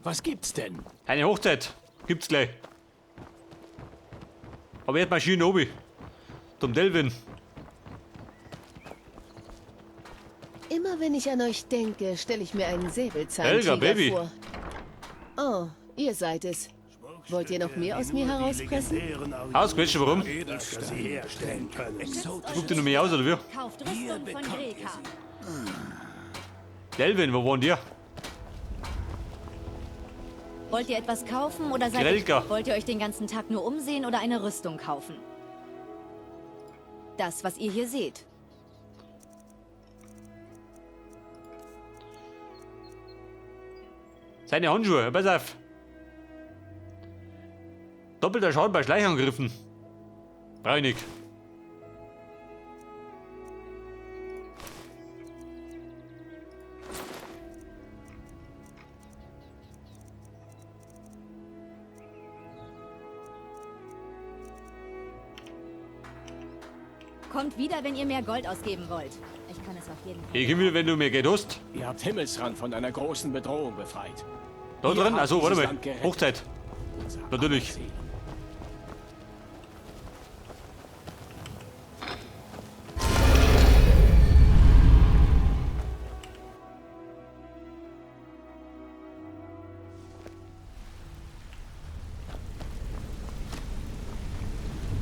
Was gibt's denn? Eine Hochzeit gibt's gleich. Aber jetzt marschieren obi. Zum Delvin. Immer wenn ich an euch denke, stelle ich mir einen Säbelzahntiger Helga, Baby. vor. Oh, ihr seid es. Wollt ihr noch mehr aus mir herauspressen? Ausquetschen, warum? Dass sie herstellen können. Guckt ihr noch mehr aus, oder wie? Kauft Rüstung von Greka. Delvin, wo waren die? Wollt ihr etwas kaufen oder seid Grelka. ihr, wollt ihr euch den ganzen Tag nur umsehen oder eine Rüstung kaufen? Das, was ihr hier seht. Seine Handschuhe, pass auf. Doppelter Schaden bei Schleichangriffen. Brauch ich nicht. Kommt wieder, wenn ihr mehr Gold ausgeben wollt. Ich kann es auf jeden Fall. Ich komm wieder, wenn du mehr Geld hast. Ihr habt Himmelsrand von einer großen Bedrohung befreit. Da Ihr drin? habt Achso, warte dieses mal. Land gerettet. Hochzeit. Unser Natürlich. aller Seelen.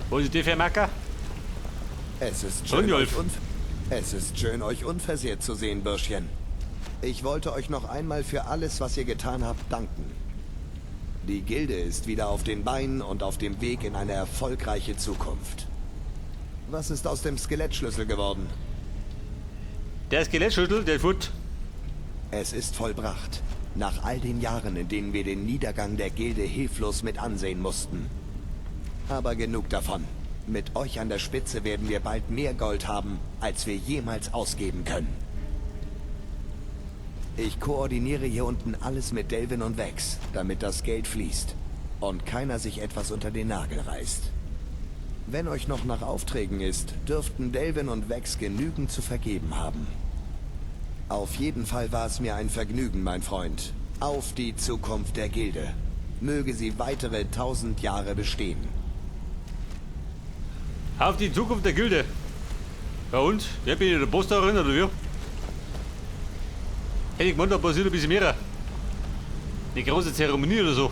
Wo ist die für Macker? Es ist schön, Brynjolf. euch Es ist schön, euch unversehrt zu sehen, Bürschchen. Ich wollte euch noch einmal für alles, was ihr getan habt, danken. Die Gilde ist wieder auf den Beinen und auf dem Weg in eine erfolgreiche Zukunft. Was ist aus dem Skelettschlüssel geworden? Der Skelettschlüssel, der ist fort. Es ist vollbracht. Nach all den Jahren, in denen wir den Niedergang der Gilde hilflos mit ansehen mussten. Aber genug davon. Mit euch an der Spitze werden wir bald mehr Gold haben, als wir jemals ausgeben können. Ich koordiniere hier unten alles mit Delvin und Vex, damit das Geld fließt und keiner sich etwas unter den Nagel reißt. Wenn euch noch nach Aufträgen ist, dürften Delvin und Vex genügend zu vergeben haben. Auf jeden Fall war es mir ein Vergnügen, mein Freund. Auf die Zukunft der Gilde. Möge sie weitere 1000 Jahre bestehen. Auf die Zukunft der Gilde. Ja und? Wer bin ich, der Boss da drin, oder wie? Hätte ich gemeint, da passiert ein bisschen mehr. Eine große Zeremonie oder so.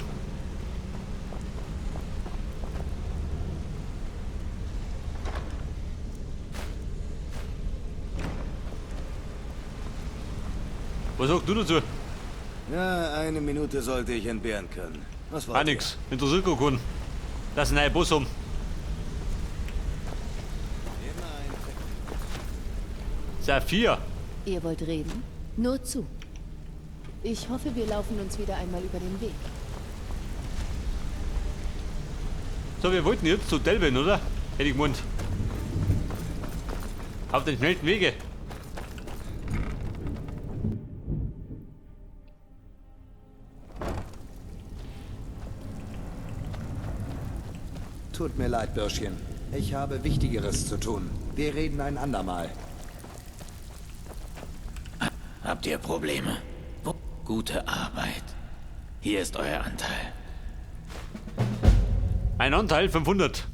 Was sagst du dazu? Ja, eine Minute sollte ich entbehren können. Was wollt Ah, nix. Interessiert gar keinen. Lass einen neuen Boss haben. Saphir. Ihr wollt reden? Nur zu. Ich hoffe, wir laufen uns wieder einmal über den Weg. So, wir wollten jetzt zu Delvin, oder? Hätte ich gemeint. Auf den schnellsten Wege. Tut mir leid, Bürschchen. Ich habe Wichtigeres zu tun. Wir reden ein andermal. Habt ihr Probleme? Gute Arbeit. Hier ist euer Anteil. Mein Anteil 500.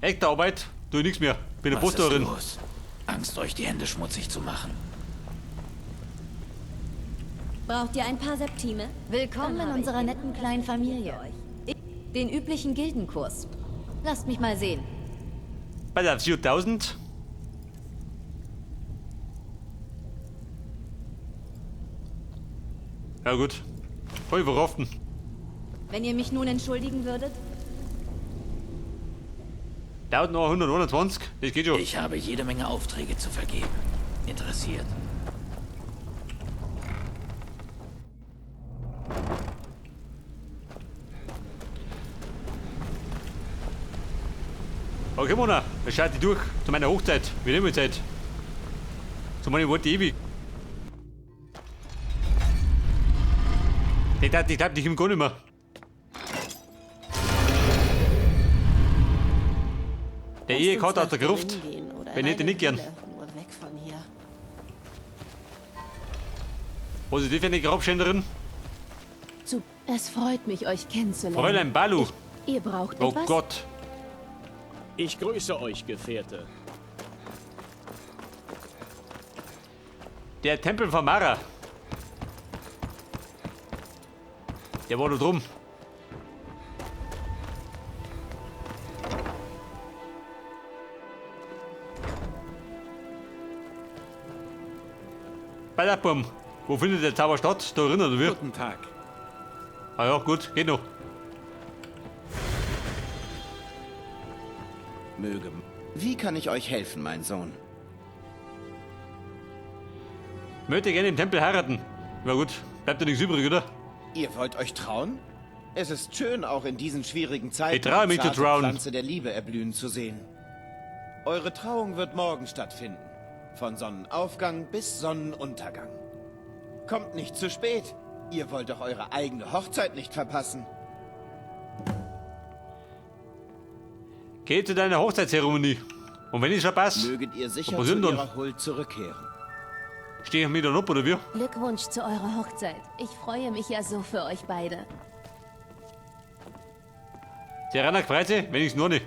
Echte Arbeit, tu ich nichts mehr. Bin eine Was ist Posterin. los? Angst, euch die Hände schmutzig zu machen. Braucht ihr ein paar Septime? Willkommen in unserer netten kleinen Familie. Den üblichen Gildenkurs. Lasst mich mal sehen. Pass auf, 4000. Ja gut. Voll verraften. Wenn ihr mich nun entschuldigen würdet? 1121, das geht schon. Ich habe jede Menge Aufträge zu vergeben. Interessiert? Okay, Mona, dann schalte ich durch zu meiner Hochzeit. Wir nehmen Zeit. Zu meinem Wort ewig. Ich glaub, ich glaub, ich gar nicht mehr. Der Lasst Ehe uns hat aus der nach Gruft. drin gehen oder Wenn in hätte eine nicht gern. Höhle. Nur weg von hier. Was ist die für eine Grabschänderin? Zu Es freut mich, euch kennenzulernen. Fräulein Balu. Ihr braucht Oh etwas? Gott. Ich grüße euch, Gefährte. Der Tempel von Mara. Der war da drum. Balabum. Wo findet der Zauber statt? Da erinnern wir. Guten Tag. Ah ja, gut, geht noch. Möge. Wie kann ich euch helfen, mein Sohn? Möchte gerne im Tempel heiraten. Na gut, bleibt ja nichts übrig, oder? Ihr wollt euch trauen? Es ist schön, auch in diesen schwierigen Zeiten Ich traue mich die zu zarte trauen. Pflanze der Liebe erblühen zu sehen. Eure Trauung wird morgen stattfinden. Von Sonnenaufgang bis Sonnenuntergang. Kommt nicht zu spät. Ihr wollt doch eure eigene Hochzeit nicht verpassen. Geh zu deiner Hochzeitszeremonie. Und wenn ich verpasse, Möget ihr sicher was zu sind dann? ihrer Huld zurückkehren. Stehe ich mir dann ab, oder wie? Glückwunsch zu eurer Hochzeit. Ich freue mich ja so für euch beide. Serana freut sich, wenn ich's nur nicht.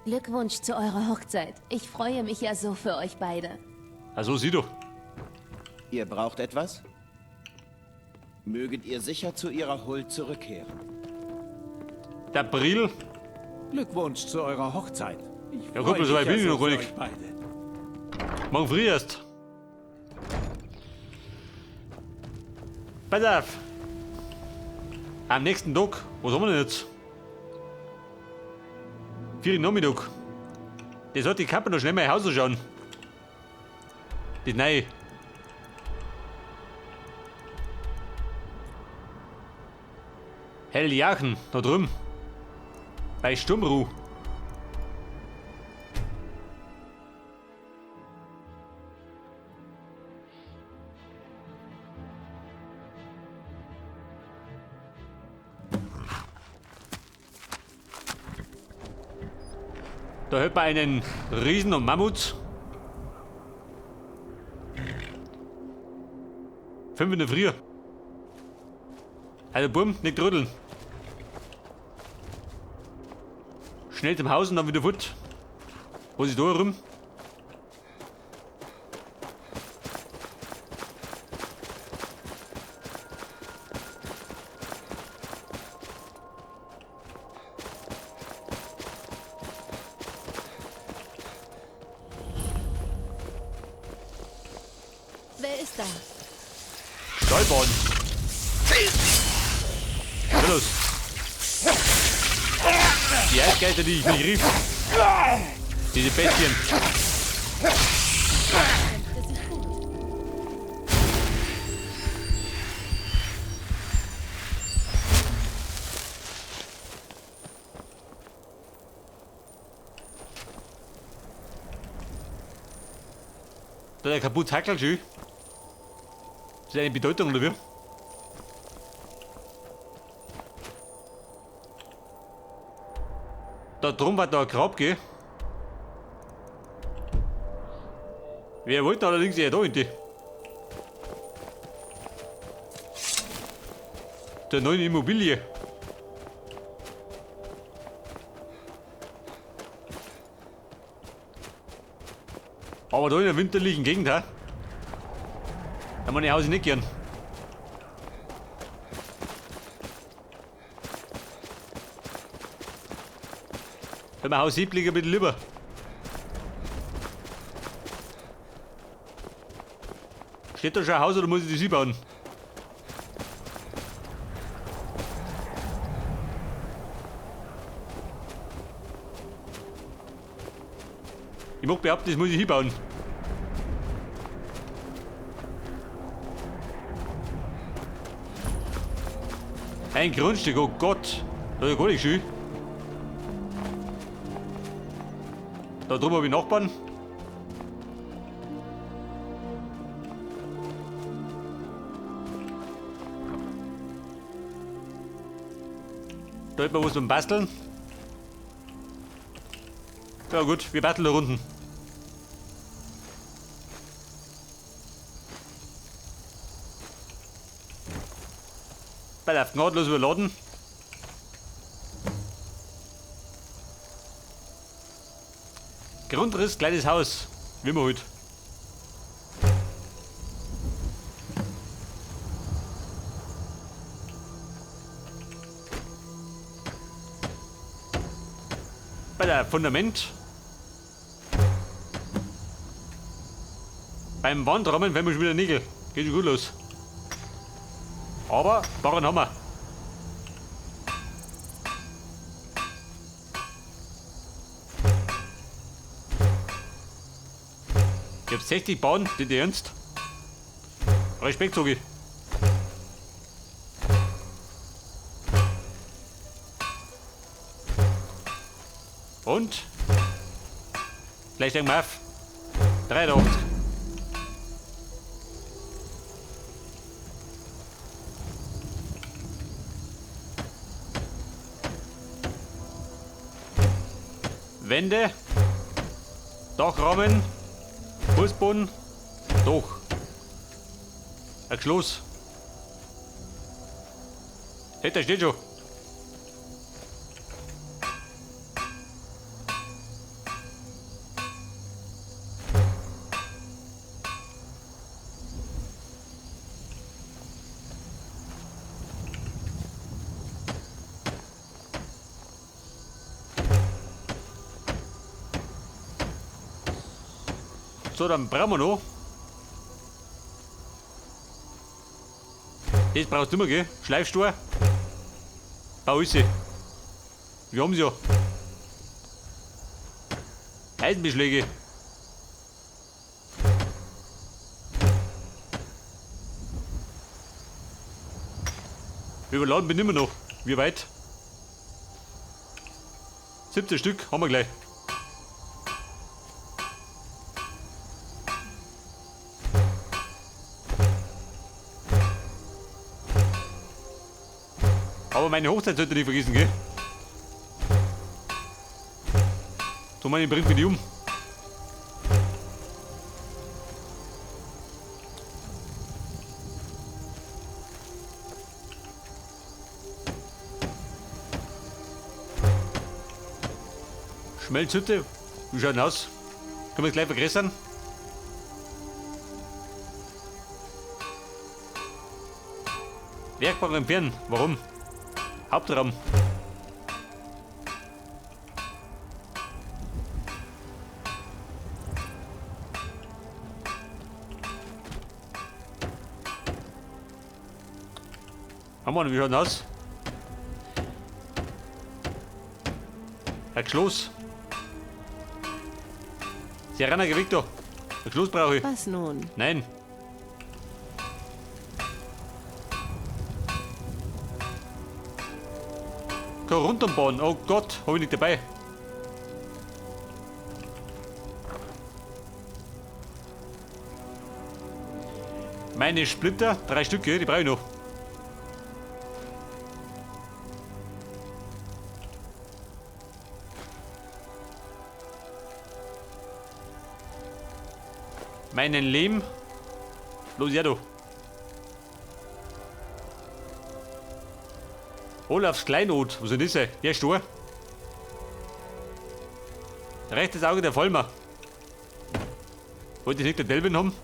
Glückwunsch zu eurer Hochzeit. Ich freue mich ja so für euch beide. Also sieh doch. Ihr braucht etwas? Möget ihr sicher zu ihrer Huld zurückkehren. Der Brill. Glückwunsch zu eurer Hochzeit. Ich Ja, freu Kumpel, so mich weit bin ich ja noch so gar für nicht. euch beide. Morgen früh erst. Pass auf. Am nächsten Tag, was haben wir denn jetzt? 4 Uhr Nachmittag. Das hat die Kappe noch schnell mal Haus schauen. Das neue. Hell Jachen, da drüben. Bei Sturmruh. Da hört man einen Riesen und Mammut. 5 in der Früh. Also Bumm, nicht rütteln. Schnell zum Haus und dann wieder fort. Was ist da rum? Wer ist da? Stolpern. Na los. Die Eisgeister, die ich nicht rief. Diese Bestien. Das ist gut. Da der kaputt hackelt schön. Das ist eine Bedeutung, oder wie? Da drum war da ein Grab, gell? Wir wollten allerdings ja da in die. Der neuen Immobilie. Aber da in der winterlichen Gegend, ha? Da meine Haus ich nicht gern. Wenn mein Haus liegt, ein bisschen lieber. Steht da schon ein Haus oder muss ich das hinbauen? Ich mag behaupten, das muss ich hinbauen. Ein Grundstück, oh Gott. Das ist ja gar nicht schön. Da drüben habe ich Nachbarn. Da hätten wir was zum Basteln. Ja gut, wir basteln da unten. Bei der gnadenlos überladen. Grundriss, kleines Haus. Wie immer halt. Bei der Fundament. Beim Wandrahmen werden wir schon wieder Nägel. Geht schon gut los. Aber Barren haben wir. Ich hab 60 Bahnen, die ernst. Respekt, sag ich. Und? Gleich steigen wir auf. 83. Wände, Dachrahmen, Fußboden, Dach. Ein Schloss. Hey, der steht schon. So, dann brauchen wir noch. Das brauchst du immer, gell? Schleifstor. Bau ist sie. Wir haben sie ja. Eisenbeschläge. Überladen bin ich immer noch. Wie weit? 17 Stück haben wir gleich. Aber meine Hochzeit sollte ich nicht vergessen, gell? Tu mal den Brief mit um. Schmelzhütte, wie schaut denn aus? Können wir es gleich vergrößern? Werkbank entfernen, warum? Hauptraum. Haben wir, wie schaut denn aus? Ein Schloss. Serana, geh weg da. Ein Schloss brauche ich. Was nun? Nein. Runterbauen. Oh Gott, hab ich nicht dabei. Meine Splitter, 3 Stück, die brauche ich noch. Meinen Lehm. Los, ja du. Olafs Kleinod, was ist das? Der ist stur. Rechtes Auge der Vollmer. Wollte ich nicht den Delvin haben?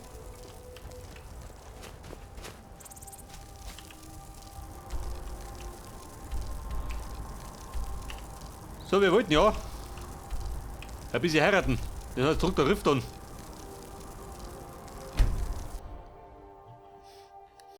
So, wir wollten ja ein bisschen heiraten. Das heißt, zurück der Rift dann.